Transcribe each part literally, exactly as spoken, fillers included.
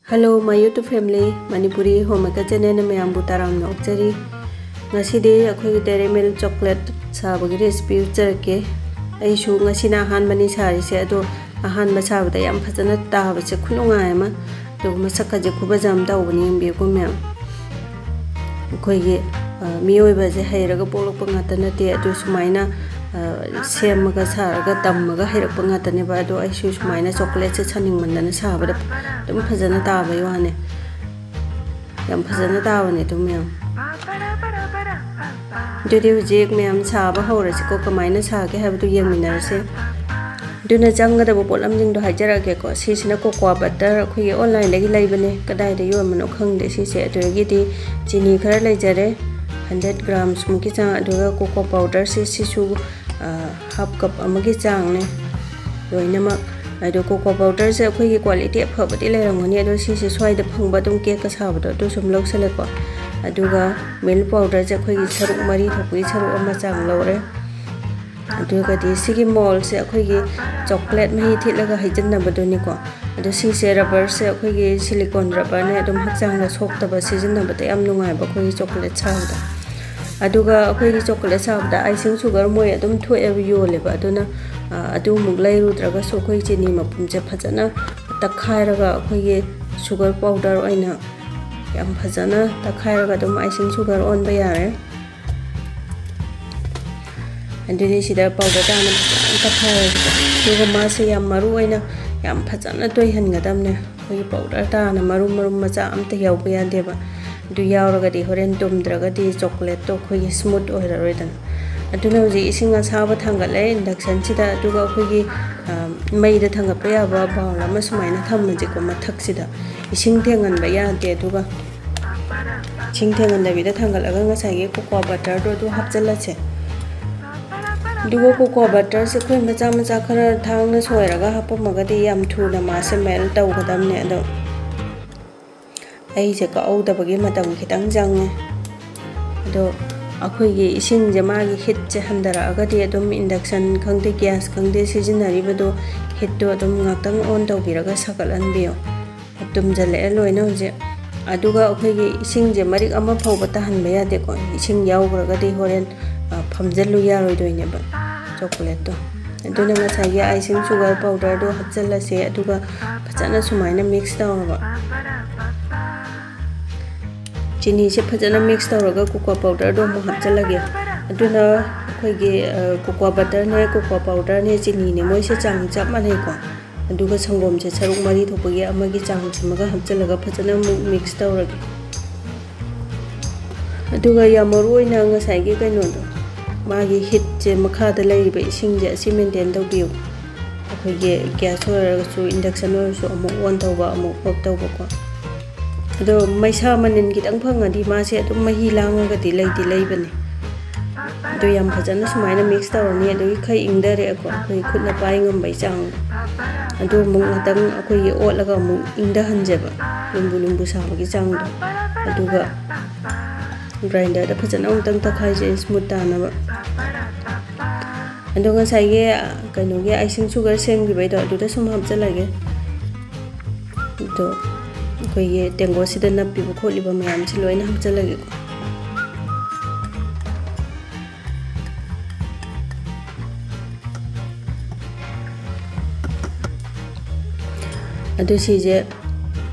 Hello, my YouTube family, Manipuri Homemaker channelꯅ ꯃꯌꯥꯝꯕꯨ ꯇꯔꯥꯝꯅ ꯑꯣꯛꯆꯔꯤ꯫ ꯉꯁꯤꯗꯤ ꯑꯩꯈꯣꯏꯒꯤ Dairy Milk chocolate ꯁꯥꯕꯒꯤ recipe ꯎꯠꯆꯔꯛꯀꯦ꯫ ꯑꯩꯁꯨ ꯉꯁꯤꯅ ꯑꯍꯥꯟꯕꯅꯤ ꯁꯥꯔꯤꯁꯦ, ꯑꯗꯣ ꯑꯍꯥꯟꯕ ꯁꯥꯕꯗ ꯌꯥꯝ ꯐꯖꯅ ꯇꯥꯕꯁꯦ ꯈꯨꯅꯨꯡꯉꯥꯏ ꯑꯃ, ꯑꯗꯨꯒ ꯃꯁꯛꯀꯁꯦ ꯈꯨꯐꯖ ꯑꯃ ꯇꯧꯕꯅꯤ, ꯌꯦꯡꯕꯤꯌꯨꯀꯣ ꯃꯌꯥꯝ꯫ ꯑꯩꯈꯣꯏꯒꯤ, ꯑ, ꯃꯤꯑꯣꯏꯕꯁꯦ ꯍꯩꯔꯒ ꯄꯣꯛꯂꯛꯄ ꯉꯥꯛꯇ ꯅꯠꯇꯦ, ꯑꯗꯨ ꯁꯨꯃꯥꯏꯅ, ꯑ, ꯁꯦꯝꯃꯒ ꯁꯥꯔꯒ ꯇꯝꯃꯒ ꯍꯩꯔꯛꯄ ꯉꯥꯛꯇꯅꯦꯕ꯫ ꯑꯗꯣ ꯑꯩꯁꯨ ꯁꯨꯃꯥꯏꯅ chocolateꯁꯦ ꯁꯥꯅꯤꯡꯃꯟꯗꯅ ꯁꯥꯕꯗ ꯑꯗꯨꯝ ꯐꯖꯅ ꯇꯥꯕꯩ ꯋꯥꯅꯦ꯫ ꯌꯥꯝ ꯐꯖꯅ ꯇꯥꯕꯅꯦ ꯑꯗꯨꯝ ꯃꯌꯥꯝ꯫ ꯑꯗꯨꯗꯤ ꯍꯧꯖꯤꯛ ꯃꯌꯥꯝ ꯁꯥꯕ ꯍꯧꯔꯁꯤꯀꯣ, ꯀꯃꯥꯏꯅ ꯁꯥꯒꯦ ꯍꯥꯏꯕꯗꯨ ꯌꯦꯡꯃꯤꯟꯅꯔꯁꯦ꯫ ꯑꯗꯨꯅ ꯆꯪꯒꯗꯕ ꯄꯣꯠꯂꯝꯁꯤꯡꯗꯣ ꯍꯥꯏꯖꯔꯛꯑꯒꯦꯀꯣ꯫ ꯁꯤꯁꯤꯅ cocoa butter, ꯑꯩꯈꯣꯏꯒꯤ onlineꯗꯒꯤ ꯂꯩꯕꯅꯦ, ꯀꯗꯥꯏꯗ ꯌꯣꯟꯕꯅꯣ ꯈꯪꯗꯦ ꯁꯤꯁꯦ꯫ ꯑꯗꯨꯗꯒꯤꯗꯤ ꯆꯤꯅꯤ ꯈꯔ ꯂꯩꯖꯔꯦ, hundred grams ꯃꯨꯛꯀꯤ ꯆꯥꯡ, ꯑꯗꯨꯒ cocoa powderꯁꯦ ꯁꯤꯁꯨ, ꯑ, half cup ꯑꯃꯒꯤ ꯆꯥꯡꯅꯦ ꯂꯣꯏꯅꯃꯛ꯫ ꯑꯗꯣ cocoa powderꯁꯦ ꯑꯩꯈꯣꯏꯒꯤ quality ꯑꯐꯕꯗꯤ ꯂꯩꯔꯝꯒꯅꯤ, ꯑꯗꯣ ꯁꯤꯁꯦ ꯁ꯭ꯋꯥꯏꯗ ꯐꯪꯕ ꯑꯗꯨꯝ cakeꯀ ꯁꯥꯕꯗꯣ ꯑꯗꯨ ꯁꯨꯝ ꯂꯧꯁꯜꯂꯦꯀꯣ꯫ ꯑꯗꯨꯒ milk powderꯁꯦ ꯑꯩꯈꯣꯏꯒꯤ ꯁꯔꯨꯛ ꯃꯔꯤ ꯊꯣꯛꯄꯒꯤ ꯁꯔꯨꯛ ꯑꯃ ꯆꯥꯡ ꯂꯧꯔꯦ꯫ ꯑꯗꯨꯒꯗꯤ ꯁꯤꯒꯤ moldꯁꯦ ꯑꯩꯈꯣꯏꯒꯤ chocolate ꯃꯍꯤ ꯊꯤꯠꯂꯒ ꯍꯩꯖꯤꯟꯅꯕꯗꯨꯅꯤꯀꯣ꯫ ꯑꯗꯣ ꯁꯤꯁꯦ rubberꯁꯦ ꯑꯩꯈꯣꯏꯒꯤ silicone rubberꯅꯦ, ꯑꯗꯨꯝ ꯍꯛꯆꯥꯡꯗ ꯁꯣꯛꯇꯕ, ꯁꯤꯖꯤꯟꯅꯕꯗ ꯌꯥꯝ ꯅꯨꯡꯉꯥꯏꯕ ꯑꯩꯈꯣꯏꯒꯤ chocolate ꯁꯥꯕꯗ꯫ ꯑꯗꯨꯒ ꯑꯩꯈꯣꯏꯒꯤ chocolate ꯁꯥꯕꯗ icing sugar ꯃꯣꯏ ꯑꯗꯨꯝ ꯊꯣꯛꯑꯦꯕ, ꯌꯣꯜꯂꯦꯕ꯫ ꯑꯗꯨꯅ, ꯑ, ꯑꯗꯨꯃꯨꯛ ꯂꯩꯔꯨꯗ꯭ꯔꯒꯁꯨ ꯑꯩꯈꯣꯏ ꯆꯤꯅꯤ ꯃꯄꯨꯝꯁꯦ ꯐꯖꯅ ꯇꯛꯈꯥꯏꯔꯒ ꯑꯩꯈꯣꯏꯒꯤ sugar powder ꯑꯣꯏꯅ ꯌꯥꯝ ꯐꯖꯅ ꯇꯛꯈꯥꯏꯔꯒ ꯑꯗꯨꯝ icing sugar ꯑꯣꯟꯕ ꯌꯥꯔꯦ꯫ ꯑꯗꯨꯗꯤ ꯁꯤꯗ powder ꯇꯥꯅ ꯐꯖꯅ ꯇꯛꯈꯥꯏꯔꯁꯤꯀꯣ꯫ ꯑꯗꯨꯒ ꯃꯥꯁꯦ ꯌꯥꯝ ꯃꯔꯨ ꯑꯣꯏꯅ ꯌꯥꯝ ꯐꯖꯅ ꯇꯣꯏꯍꯟꯒꯗꯕꯅꯦ꯫ ꯑꯩꯈꯣꯏꯒꯤ powder ꯇꯥꯅ ꯃꯔꯨ ꯃꯔꯨꯝ ꯃꯆꯥ ꯑꯝꯇ ꯌꯥꯎꯕ ꯌꯥꯗꯦꯕ꯫ ꯑꯗꯨ ꯌꯥꯎꯔꯒꯗꯤ ꯍꯣꯔꯦꯟ ꯇꯨꯝꯗ꯭ꯔꯒꯗꯤ chocolateꯇꯣ ꯑꯩꯈꯣꯏꯒꯤ smooth ꯑꯣꯏꯔꯔꯣꯏꯗꯅ꯫ ꯑꯗꯨꯅ ꯍꯧꯖꯤꯛ ꯏꯁꯤꯡ ꯑꯁꯥꯕ ꯊꯥꯡꯒꯠꯂꯦ inductionꯁꯤꯗ, ꯑꯗꯨꯒ ꯑꯩꯈꯣꯏꯒꯤ, ꯑ, ꯃꯩꯗ ꯊꯥꯡꯒꯠꯄ ꯌꯥꯕ bowl ꯑꯃ ꯁꯨꯃꯥꯏꯅ ꯊꯝꯃꯁꯤꯀꯣ ꯃꯊꯛꯁꯤꯗ꯫ ꯏꯁꯤꯡ ꯊꯦꯡꯍꯟꯕ ꯌꯥꯗꯦ꯫ ꯑꯗꯨꯒ ꯏꯁꯤꯡ ꯊꯦꯡꯍꯟꯗꯕꯤꯗ ꯊꯥꯡꯒꯠꯂꯒ ꯉꯁꯥꯏꯒꯤ cocoa butterꯗꯣ ꯑꯗꯨ ꯍꯥꯞꯆꯤꯜꯂꯁꯦ꯫ ꯑꯗꯨꯒ cocoa butterꯁꯦ ꯑꯩꯈꯣꯏ ꯃꯆꯥ ꯃꯆꯥ ꯈꯔ ꯊꯥꯡꯅ ꯁꯣꯏꯔꯒ ꯍꯥꯞꯄꯝꯃꯒꯗꯤ ꯌꯥꯝ ꯊꯨꯅ ꯃꯥꯁꯦ melt ꯇꯧꯒꯗꯕꯅꯦ꯫ ꯑꯗꯣ ꯑꯩꯁꯦ ꯀꯛꯍꯧꯗꯕꯒꯤ ꯃꯇꯝ ꯈꯤꯇꯪ ꯆꯪꯉꯦ꯫ ꯑꯗꯣ ꯑꯩꯈꯣꯏꯒꯤ ꯏꯁꯤꯡꯁꯦ ꯃꯥꯒꯤ heatꯁꯦ ꯍꯟꯊꯔꯛꯑꯒꯗꯤ ꯑꯗꯨꯝ induction ꯈꯪꯗꯦ, gas ꯈꯪꯗꯦ, ꯁꯤꯖꯤꯟꯅꯔꯤꯕꯗꯣ heatꯇꯣ ꯑꯗꯨꯝ ꯉꯥꯛꯇꯪ on ꯇꯧꯕꯤꯔꯒ ꯁꯥꯒꯠꯍꯟꯕꯤꯌꯣ꯫ ꯇꯨꯝꯖꯜꯂꯛꯑꯦ ꯂꯣꯏꯅ ꯍꯧꯖꯤꯛ꯫ ꯑꯗꯨꯒ ꯑꯩꯈꯣꯏꯒꯤ ꯏꯁꯤꯡꯁꯦ ꯃꯔꯤꯛ ꯑꯃ ꯐꯥꯎꯕ ꯇꯥꯍꯟꯕ ꯌꯥꯗꯦꯀꯣ, ꯏꯁꯤꯡ ꯌꯥꯎꯈ꯭ꯔꯒꯗꯤ ꯍꯣꯔꯦꯟ, ꯑ, ꯐꯝꯖꯤꯜꯂꯨ ꯌꯥꯔꯣꯏꯗꯣꯏꯅꯦꯕ ꯆꯣꯀꯣꯂꯦꯠꯇꯣ꯫ ꯑꯗꯨꯅ ꯉꯁꯥꯏꯒꯤ icing sugar powderꯗꯣ ꯍꯥꯞꯆꯤꯜꯂꯁꯦ, ꯑꯗꯨꯒ ꯐꯖꯅ ꯁꯨꯃꯥꯏꯅ mix ꯇꯧꯔꯕ꯫ ꯆꯤꯅꯤꯁꯦ ꯐꯖꯅ mix ꯇꯧꯔꯒ cocoa powderꯗꯣ ꯑꯃꯨꯛ ꯍꯥꯞꯆꯤꯜꯂꯒꯦ꯫ ꯑꯗꯨꯅ ꯑꯩꯈꯣꯏꯒꯤ, ꯑ, cocoa butterꯅꯦ, cocoa powderꯅꯦ, ꯆꯤꯅꯤꯅꯦ, ꯃꯣꯏꯁꯦ ꯆꯥꯡ ꯆꯞ ꯃꯥꯟꯅꯩꯀꯣ꯫ ꯑꯗꯨꯒ ꯁꯪꯒꯣꯝꯁꯦ ꯁꯔꯨꯛ ꯃꯔꯤ ꯊꯣꯛꯄꯒꯤ ꯑꯃꯒꯤ ꯆꯥꯡ ꯁꯤꯃꯒ ꯍꯥꯞꯆꯤꯜꯂꯒ ꯐꯖꯅ ꯑꯃꯨꯛ mix ꯇꯧꯔꯒꯦ꯫ ꯑꯗꯨꯒ ꯌꯥꯝ ꯃꯔꯨ ꯑꯣꯏꯅ ꯉꯁꯥꯏꯒꯤ ꯀꯩꯅꯣꯗꯣ, ꯃꯥꯒꯤ heatꯁꯦ, ꯃꯈꯥꯗ ꯂꯩꯔꯤꯕ ꯏꯁꯤꯡꯁꯦ, ꯑꯁꯤ maintain ꯇꯧꯕꯤꯌꯨ꯫ ꯑꯩꯈꯣꯏꯒꯤ gas ꯑꯣꯏꯔꯒꯁꯨ, induction ꯑꯣꯏꯔꯁꯨ, ꯑꯃꯨꯛ on ꯇꯧꯕ, ꯑꯃꯨꯛ off ꯇꯧꯕꯀꯣ꯫ ꯑꯗꯣ ꯃꯩꯁꯥ ꯃꯅꯤꯟ ꯈꯤꯇꯪ ꯐꯪꯉꯗꯤ ꯃꯥꯁꯦ ꯑꯗꯨꯝ ꯃꯍꯤ ꯂꯥꯡꯉꯒꯗꯤ ꯂꯩꯗꯤ ꯂꯩꯕꯅꯦ꯫ ꯑꯗꯣ ꯌꯥꯝ ꯐꯖꯅ ꯁꯨꯃꯥꯏꯅ mix ꯇꯧꯔꯅꯤ꯫ ꯑꯗꯨꯒꯤ ꯈꯔ ꯏꯪꯊꯔꯛꯑꯦꯀꯣ, ꯑꯩꯈꯣꯏ ꯈꯨꯠꯅ ꯄꯥꯏ ꯉꯝꯕꯩ ꯆꯥꯡꯗꯣ꯫ ꯑꯗꯣ ꯑꯃꯨꯛ ꯉꯥꯛꯇꯪ ꯑꯩꯈꯣꯏꯒꯤ ꯑꯣꯠꯂꯒ ꯑꯃꯨꯛ ꯏꯪꯊꯍꯟꯁꯦꯕ, ꯂꯨꯝꯕꯨ ꯂꯨꯝꯕꯨ ꯁꯥꯕꯒꯤ ꯆꯥꯡꯗꯣ꯫ ꯑꯗꯨꯒ grinderꯗ ꯐꯖꯅ ꯑꯃꯨꯛꯇꯪ ꯇꯛꯈꯥꯏꯁꯦ, smooth ꯇꯥꯅꯕ꯫ ꯑꯗꯣ ꯉꯁꯥꯏꯒꯤ, ꯀꯩꯅꯣꯒꯤ icing sugar ꯁꯦꯝꯈꯤꯕꯩꯗꯣ, ꯑꯗꯨꯗ ꯁꯨꯝ ꯍꯥꯞꯆꯤꯜꯂꯒꯦ꯫ ꯑꯗꯣ ꯑꯩꯈꯣꯏꯒꯤ ꯇꯦꯡꯀꯣꯠꯁꯤꯗ ꯅꯞꯄꯤꯕ ꯈꯣꯠꯂꯤꯕ ꯃꯌꯥꯝꯁꯤ ꯂꯣꯏꯅ ꯍꯥꯞꯆꯤꯜꯂꯒꯦꯀꯣ꯫ ꯑꯗꯨ ꯁꯤꯁꯦ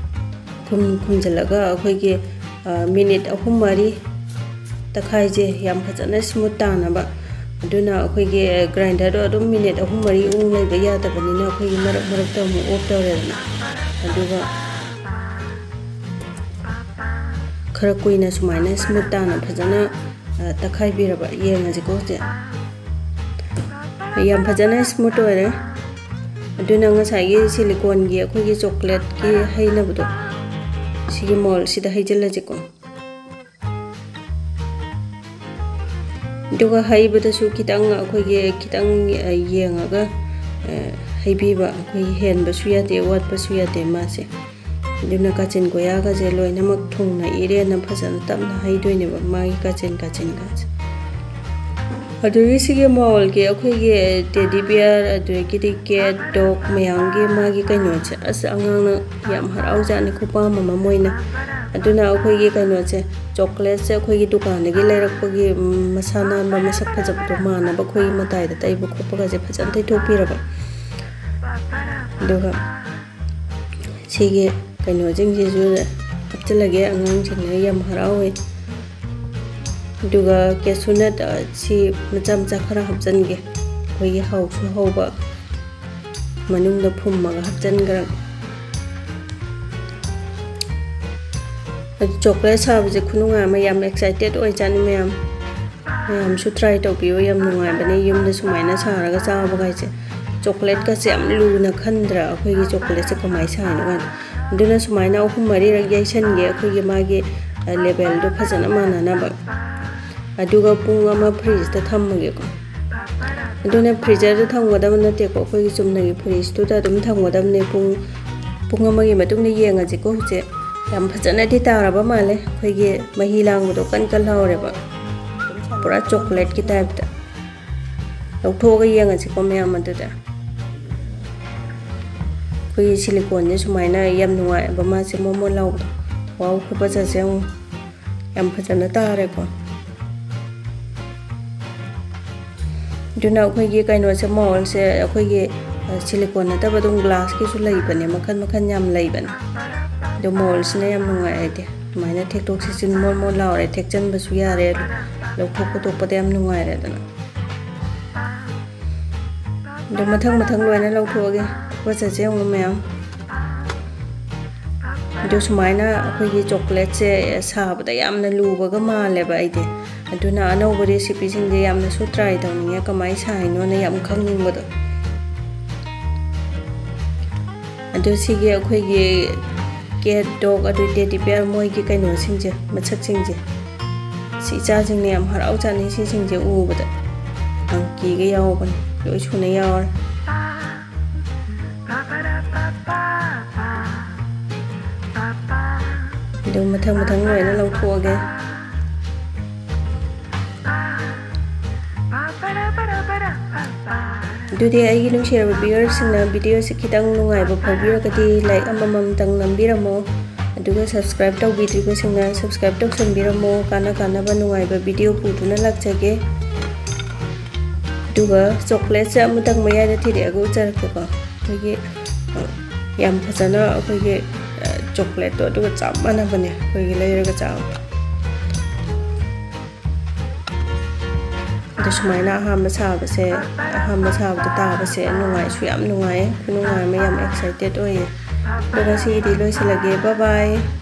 ꯈꯨꯝ-, ꯈꯨꯝꯖꯤꯜꯂꯒ ꯑꯩꯈꯣꯏꯒꯤ, ꯑ, minute ꯑꯍꯨꯝ ꯃꯔꯤ ꯇꯛꯈꯥꯏꯁꯦ, ꯌꯥꯝ ꯐꯖꯅ smooth ꯇꯥꯅꯕ꯫ ꯑꯗꯨꯅ ꯑꯩꯈꯣꯏꯒꯤ grinderꯗꯣ ꯑꯗꯨꯝ minute ꯑꯍꯨꯝ ꯃꯔꯤ ꯎꯪ ꯂꯩꯕ ꯌꯥꯗꯕꯅꯤꯅ, ꯑꯩꯈꯣꯏꯒꯤ ꯃꯔꯛ ꯃꯔꯛꯇ ꯑꯃꯨꯛ off ꯇꯧꯔꯦꯗꯅ꯫ ꯑꯗꯨꯒ ꯈꯔ ꯀꯨꯏꯅ ꯁꯨꯃꯥꯏꯅ smooth ꯇꯥꯅ ꯐꯖꯅ, ꯑ, ꯇꯛꯈꯥꯏꯕꯤꯔꯕ꯫ ꯌꯦꯡꯉꯁꯤꯀꯣ ꯍꯧꯖꯤꯛ꯫ ꯌꯥꯝ ꯐꯖꯅ smooth ꯑꯣꯏꯔꯦ꯫ ꯑꯗꯨꯅ ꯉꯁꯥꯏꯒꯤ siliconeꯒꯤ ꯑꯩꯈꯣꯏꯒꯤ chocolateꯀꯤ ꯍꯩꯅꯕꯗꯣ, ꯁꯤꯒꯤ moldꯁꯤꯗ ꯍꯩꯖꯤꯜꯂꯁꯤꯀꯣ꯫ ꯑꯗꯨꯒ ꯍꯩꯕꯗꯁꯨ ꯈꯤꯇꯪ ꯑꯩꯈꯣꯏꯒꯤ ꯈꯤꯇꯪ, ꯑ, ꯌꯦꯡꯉꯒ, ꯑ, ꯍꯩꯕꯤꯕ꯫ ꯑꯩꯈꯣꯏꯒꯤ ꯍꯦꯟꯕꯁꯨ ꯌꯥꯗꯦ, ꯋꯥꯠꯄꯁꯨ ꯌꯥꯗꯦ ꯃꯥꯁꯦ꯫ ꯑꯗꯨꯅ ꯀꯥꯆꯤꯟ ꯀꯣꯌꯥꯒꯁꯦ ꯂꯣꯏꯅꯃꯛ ꯊꯨꯡꯅ ꯏꯔꯦꯟꯅ ꯐꯖꯅ ꯇꯞꯅ ꯍꯩꯗꯣꯏꯅꯦꯕ, ꯃꯥꯒꯤ ꯀꯥꯆꯤꯟ ꯀꯥꯆꯤꯟꯒꯁꯦ꯫ ꯑꯗꯨꯒꯤ ꯁꯤꯒꯤ ꯃꯣꯜꯒꯤ ꯑꯩꯈꯣꯏꯒꯤ teddy bear, ꯑꯗꯨꯗꯒꯤꯗꯤ cat, dog ꯃꯌꯥꯝꯒꯤ ꯃꯥꯒꯤ ꯀꯩꯅꯣꯁꯦ, ꯑꯁ, ꯑꯉꯥꯡꯅ ꯌꯥꯝ ꯍꯔꯥꯎꯖꯥꯠꯅꯤ, ꯈꯨꯄꯥꯝ ꯑꯃ ꯃꯣꯏꯅ꯫ ꯑꯗꯨꯅ ꯑꯩꯈꯣꯏꯒꯤ ꯀꯩꯅꯣꯁꯦ, ꯆꯣꯀ꯭ꯂꯦꯠꯁꯦ ꯑꯩꯈꯣꯏꯒꯤ ꯗꯨꯀꯥꯟꯗꯒꯤ ꯂꯩꯔꯛꯄꯒꯤ, ꯎꯝ, ꯃꯁꯥ ꯅꯥꯟꯕ, ꯃꯁꯛ ꯐꯖꯕꯗꯣ ꯃꯥꯟꯅꯕ ꯑꯩꯈꯣꯏꯒꯤ ꯃꯇꯥꯏꯗ ꯇꯩꯕ ꯈꯣꯠꯄꯒꯁꯦ ꯐꯖꯅ ꯇꯩꯊꯣꯛꯄꯤꯔꯕ꯫ ꯑꯗꯨꯒ ꯁꯤꯒꯤ ꯀꯩꯅꯣꯁꯤꯡꯁꯤꯁꯨ ꯍꯥꯞꯆꯤꯜꯂꯒꯦ, ꯑꯉꯥꯡꯁꯤꯡꯅ ꯌꯥꯝ ꯍꯔꯥꯎꯋꯦ꯫ ꯑꯗꯨꯒ cashew nut, ꯑ, ꯁꯤ ꯃꯆꯥ ꯃꯆꯥ ꯈꯔ ꯍꯥꯞꯆꯤꯟꯒꯦ, ꯑꯩꯈꯣꯏꯒꯤ ꯍꯥꯎꯁꯨ ꯍꯥꯎꯕ, ꯃꯅꯨꯡꯗ ꯐꯨꯝꯃꯒ ꯍꯥꯞꯆꯤꯟꯈ꯭ꯔꯒꯦ꯫ ꯑꯗꯨ ꯆꯣꯀ꯭ꯂꯦꯠ ꯁꯥꯕꯁꯦ ꯈꯨꯅꯨꯡꯉꯥꯏ ꯑꯃ, ꯌꯥꯝ excited ꯑꯣꯏꯖꯥꯠꯅꯤ ꯃꯌꯥꯝ꯫ ꯃꯌꯥꯝꯁꯨ try ꯇꯧꯕꯤꯌꯨ, ꯌꯥꯝ ꯅꯨꯡꯉꯥꯏꯕꯅꯦ ꯌꯨꯝꯗ ꯁꯨꯃꯥꯏꯅ ꯁꯥꯔꯒ ꯆꯥꯕꯒꯥꯏꯁꯦ꯫ ꯆꯣꯀ꯭ꯂꯦꯠꯀꯁꯦ ꯌꯥꯝ ꯂꯨꯅ ꯈꯟꯗ꯭ꯔꯥ, ꯑꯩꯈꯣꯏꯒꯤ ꯆꯣꯀ꯭ꯂꯦꯠꯁꯦ ꯀꯃꯥꯏꯅ ꯁꯥꯏꯅꯣ ꯀꯥꯏꯅ꯫ ꯑꯗꯨꯅ ꯁꯨꯃꯥꯏꯅ ꯑꯍꯨꯝ ꯃꯔꯤꯔꯛ ꯌꯩꯁꯟꯒꯦ, ꯑꯩꯈꯣꯏꯒꯤ ꯃꯥꯒꯤ, ꯑ, levelꯗꯣ ꯐꯖꯅ ꯃꯥꯟꯅꯅꯕ꯫ ꯑꯗꯨꯒ ꯄꯨꯡ ꯑꯃ fridgeꯇ ꯊꯝꯃꯒꯦꯀꯣ꯫ ꯑꯗꯨꯅ freezerꯗ ꯊꯝꯒꯗꯕ ꯅꯠꯇꯦꯀꯣ, ꯑꯩꯈꯣꯏꯒꯤ ꯆꯨꯝꯅꯒꯤ fridgeꯇꯨꯗ ꯑꯗꯨꯝ ꯊꯝꯒꯗꯕꯅꯦ꯫ ꯄꯨꯡ, ꯄꯨꯡ ꯑꯃꯒꯤ ꯃꯇꯨꯡꯗ ꯌꯦꯡꯉꯁꯤꯀꯣ꯫ ꯍꯧꯖꯤꯛ ꯌꯥꯝ ꯐꯖꯅꯗꯤ ꯇꯥꯔꯕ ꯃꯥꯜꯂꯦ, ꯑꯩꯈꯣꯏꯒꯤ ꯃꯍꯤ ꯂꯥꯡꯕꯗꯣ ꯀꯟ ꯀꯟ ꯂꯥꯎꯔꯦꯕ, ꯄꯨꯔꯥ ꯆꯣꯀ꯭ꯂꯦꯠꯀꯤ typeꯇ꯫ ꯂꯧꯊꯣꯛꯑꯒ ꯌꯦꯡꯉꯁꯤꯀꯣ ꯃꯌꯥꯝ꯫ ꯑꯗꯨꯗ ꯑꯩꯈꯣꯏꯒꯤ siliconeꯁꯦ ꯁꯨꯃꯥꯏꯅ ꯌꯥꯝ ꯅꯨꯡꯉꯥꯏꯑꯕ, ꯃꯥꯁꯦ ꯃꯣꯟ ꯃꯣꯟ ꯂꯥꯎꯕꯗꯣ꯫ ꯋꯥꯎ, ꯈꯨꯐꯖꯁꯦ ꯌꯦꯡꯉꯨ, ꯌꯥꯝ ꯐꯖꯅ ꯇꯥꯔꯦꯀꯣ꯫ ꯑꯗꯨꯅ ꯑꯩꯈꯣꯏꯒꯤ ꯀꯩꯅꯣꯁꯦ, moldꯁꯦ ꯑꯩꯈꯣꯏꯒꯤ, ꯑ, silicone ꯅꯠꯇꯕ ꯑꯗꯨꯝ glassꯀꯤꯁꯨ ꯂꯩꯕꯅꯦ, ꯃꯈꯜ ꯃꯈꯜ ꯌꯥꯝ ꯂꯩꯕꯅꯦ꯫ ꯑꯗꯣ moldꯁꯤꯅ ꯌꯥꯝ ꯅꯨꯡꯉꯥꯏ ꯑꯩꯗꯤ꯫ ꯁꯨꯃꯥꯏꯅ ꯊꯦꯛꯇꯣꯛ ꯊꯦꯛꯆꯤꯟ ꯃꯣꯟ ꯃꯣꯟ ꯂꯥꯎꯔꯦ, ꯊꯦꯛꯆꯟꯕꯁꯨ ꯌꯥꯔꯦ, ꯂꯧꯊꯣꯛ ꯈꯣꯠꯇꯣꯛꯄꯗ ꯌꯥꯝ ꯅꯨꯡꯉꯥꯏꯔꯦꯗꯅ꯫ ꯑꯗꯣ ꯃꯊꯪ ꯃꯊꯪ ꯂꯣꯏꯅ ꯂꯧꯊꯣꯛꯑꯒꯦ꯫ ꯈꯨꯐꯖꯁꯦ ꯌꯦꯡꯉꯨ ꯃꯌꯥꯝ꯫ ꯑꯗꯨ ꯁꯨꯃꯥꯏꯅ ꯑꯩꯈꯣꯏꯒꯤ ꯆꯣꯀ꯭ꯂꯦꯠꯁꯦ ꯁꯥꯕꯗ ꯌꯥꯝꯅ ꯂꯨꯕꯒ ꯃꯥꯜꯂꯦꯕ ꯑꯩꯗꯤ꯫ ꯑꯗꯨꯅ ꯑꯅꯧꯕ recipeꯁꯤꯡꯁꯦ ꯌꯥꯝꯅꯁꯨ try ꯇꯧꯅꯤꯡꯉꯦ, ꯀꯃꯥꯏꯅ ꯁꯥꯏꯅꯣꯅ ꯌꯥꯝ ꯈꯪꯅꯤꯡꯕꯗꯣ꯫ ꯑꯗꯨ ꯁꯤꯒꯤ ꯑꯩꯈꯣꯏꯒꯤ cat, dog, ꯑꯗꯨ teddy bear ꯃꯣꯏꯒꯤ ꯀꯩꯅꯣꯁꯤꯡꯁꯦ, ꯃꯁꯛꯁꯤꯡꯁꯦ, ꯁꯤ ꯏꯆꯥꯁꯤꯡꯅ ꯌꯥꯝ ꯍꯔꯥꯎ ꯆꯥꯅꯩ꯫ ꯁꯤꯁꯤꯡꯁꯦ ꯎꯕꯗ monkeyꯒ ꯌꯥꯎꯕꯅꯦ, ꯂꯣꯏ ꯁꯨꯅ ꯌꯥꯎꯔꯦ꯫ ꯑꯗꯨ ꯃꯊꯪ ꯃꯊꯪ ꯂꯣꯏꯅ ꯂꯧꯊꯣꯛꯑꯒꯦ꯫ ꯑꯗꯨꯗꯤ ꯑꯩꯒꯤ ꯅꯨꯡꯁꯤꯔꯕ viewersꯁꯤꯡꯅ videoꯁꯤ ꯈꯤꯇꯪ ꯅꯨꯡꯉꯥꯏꯕ ꯐꯥꯎꯕꯤꯔꯒꯗꯤ like ꯑꯃꯃꯝꯇꯪ ꯅꯝꯕꯤꯔꯝꯃꯣ, ꯑꯗꯨꯒ subscribe ꯇꯧꯕꯤꯗ꯭ꯔꯤꯕꯁꯤꯡꯅ subscribe ꯇꯧꯁꯟꯕꯤꯔꯝꯃꯣ, ꯀꯥꯟꯅ ꯀꯥꯟꯅꯕ ꯅꯨꯡꯉꯥꯏꯕ video ꯄꯨꯗꯨꯅ ꯂꯥꯛꯆꯒꯦ꯫ ꯑꯗꯨꯒ chocolateꯁꯦ ꯑꯃꯇꯪ ꯃꯌꯥꯏꯗ ꯊꯤꯔꯛꯑꯒ ꯎꯠꯆꯔꯛꯀꯦꯀꯣ꯫ ꯑꯩꯈꯣꯏꯒꯤ, ꯑ, ꯌꯥꯝ ꯐꯖꯅ ꯑꯩꯈꯣꯏꯒꯤ, ꯑ, chocolateꯇꯣ ꯑꯗꯨꯒ ꯆꯞ ꯃꯥꯟꯅꯕꯅꯦ ꯑꯩꯈꯣꯏꯒꯤ ꯂꯩꯔꯒ ꯆꯥꯕꯗꯣ꯫ ꯑꯗꯣ ꯁꯨꯃꯥꯏꯅ ꯑꯍꯥꯟꯕ ꯁꯥꯕꯁꯦ, ꯑꯍꯥꯟꯕ ꯁꯥꯕꯗ ꯇꯥꯕꯁꯦ ꯅꯨꯡꯉꯥꯏꯁꯨ ꯌꯥꯝ ꯅꯨꯡꯉꯥꯏ, ꯈꯨꯅꯨꯡꯉꯥꯏ ꯑꯃ, ꯌꯥꯝ excited ꯑꯣꯏꯌꯦ꯫ ꯑꯗꯣ ꯉꯁꯤꯒꯤꯗꯤ ꯂꯣꯏꯁꯤꯜꯂꯒꯦ, bye bye꯫